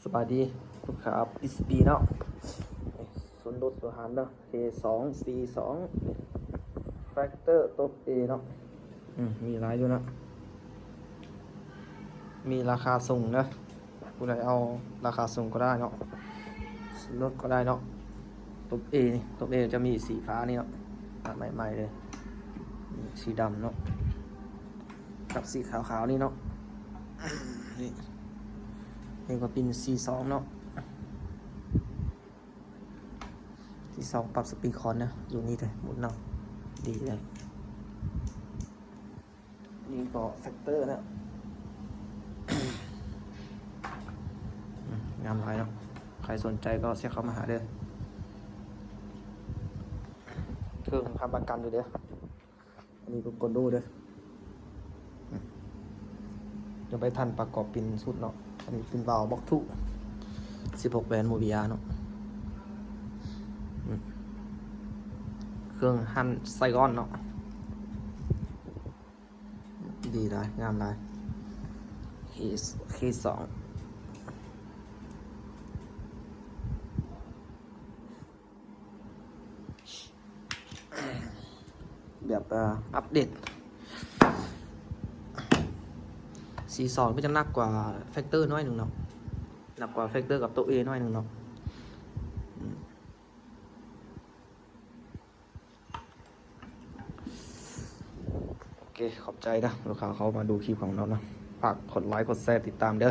ສະບາຍດີລູກຄ້າ ບີຊີບີ ເນາະ. ນີ້ ສ່ວນລົດສ່ວນຫານເດີ ເຄສອງ ຊີສອງ ແຟັກເຕີ ຕົບເອເນາະ. ອືມ ມີຫຼາຍຢູ່ເນາະ ມີລາຄາສົ່ງເດີ. ຜູ້ໃດເອົາລາຄາສົ່ງກໍໄດ້ເນາະ ລົດກໍໄດ້ເນາະ. ຕົບເອນີ້ ຕົບເອຈະມີສີຟ້ານີ້ເນາະ ຕັດໃໝ່ໆເລີຍ. ນີ້ ສີດຳເນາະ ກັບສີຂາວໆນີ້ເນາະ. ນີ້ ນີ້ກໍເປັນຊີສອງເນາະ ຊີສອງ ປັບສະປີດຄອນເດີ ຢູ່ນີ້ເດີ ໝູນເນາະ ດີເລີຍ. ນີ້ກໍແຟັກເຕີເນາະ ອືມ ງາມຫຼາຍເນາະ. ໃຜສົນໃຈກໍແຊັດເຂົ້າມາຫາເດີ ເຄື່ອງຮັບປະກັນຢູ່ເດີ. ອັນນີ້ກໍໂກນໂດເດີ ອືມ ຍັງໄປທັນປະກອບເປັນຊຸດເນາະ. ອັນນີ້ເປັນວາວບລັອກທູ ສິບຫົກແຫວນໂມບິຍາເນາະ. ອືມ ເຄື່ອງຮັນໄຊອອນເນາະ ດີຫຼາຍ ງາມຫຼາຍ. ເຄ ເຄສອງ ແບບ ເອີ ອັບເດດ ຊີສອງ ມັນຈະໜັກກວ່າແຟັກເຕີໜ້ອຍໜຶ່ງເນາະ ໜັກກວ່າແຟັກເຕີກັບຕົບເອໜ້ອຍໜຶ່ງເນາະ. ອືມ ໂອເຄ ຂອບໃຈເດີ ລູກຄ້າເຂົ້າມາດູຄລິບຂອງເຮົາເນາະ. ຝາກກົດໄລ ກົດແຊ ຕິດຕາມເດີ.